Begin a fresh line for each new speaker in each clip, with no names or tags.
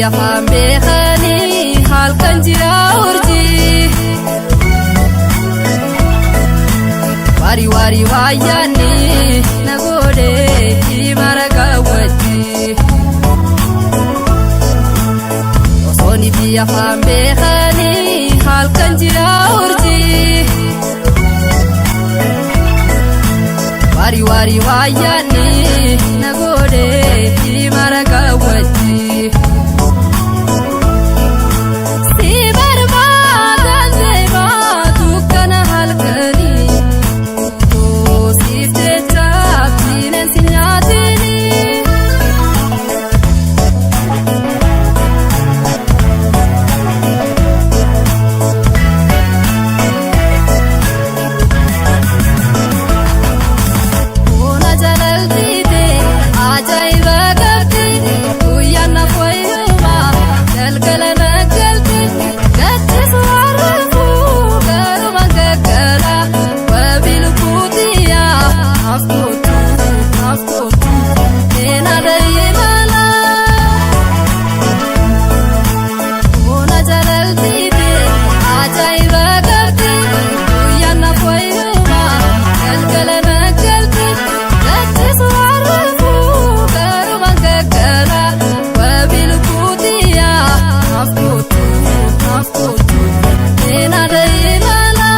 Afaan beekanii halkan jira urjii. Wari wari waayyaanni na godhee mara gaawwatti. Osoon biyya afaan beekanii halkan jira urjii. Wari wari waayyaanni na godhee mara gaawwatti. Si barbaadan deemaa dukkana halkanii. Siif jecha bineensi nyaatini. Bona jalaltiite ajaa'iba qabdi guyyaan na fayyuma galgala na galti gachisu harreefu garuma gaggala wabii lukkuutiyaa afkootu afkootu meena daa'imala. Bona jalaltiite ajaa'iba qabdi guyyaan na fayyuma galgala na galti gachisu harreefu garuma gaggala wabii lukkuutiyaa afkootu afkootu meena daa'imala.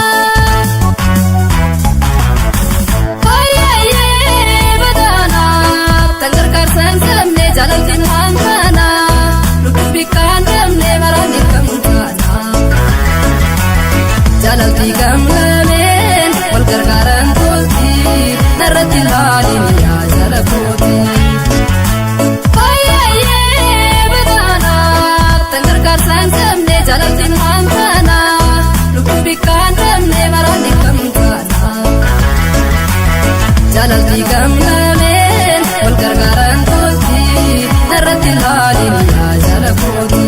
Faayyee badaanaa tan gargaarsa hin qabne jaalaltiin waan taana lubbuu bikkaan dhabne maraan kam taana. Jaalaltii gamlameen wal gargaaran tolti narratti laalin yaa jala kooti. Faayyee badaanaa tan gargaarsa hin qabne jaalaltiin waan taana lubbuu bikkaan dhabne maraan kam taana. Jaalaltii gamlameen wal gargaaran tolti narratti laalin yaa jala kooti.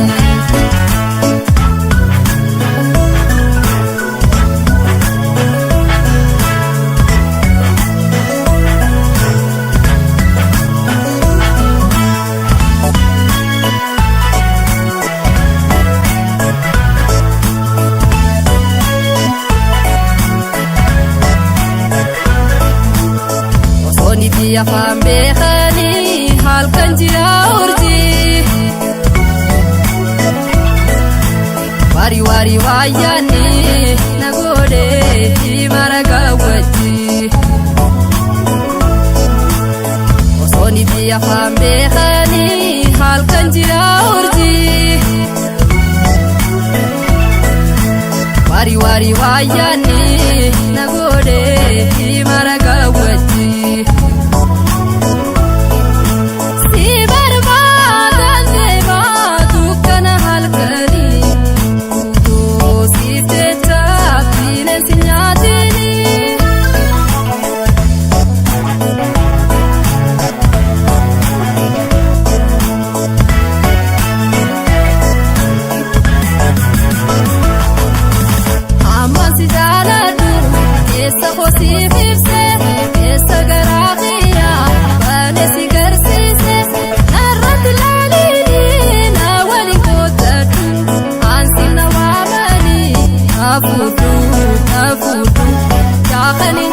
Osoon biyya afaan beekanii halkan jira urjii. Wari wari waayyaanni na godhee mara gaawwatti. Osoon biyya afaan beekanii halkan jira urjii. Wari wari waayyaanni na godhee mara gaawwatti. Si barbaadan deemaa dukkana halkanii. Siif jecha bineensi nyaatini. Ammaan si jaaladhu keessa koo siif ibse keessa garaa kiyyaa baanee si garsiise narratti laalini na waliin kootadhu ansi na waamani na fuudhu na fuudhu yaakani.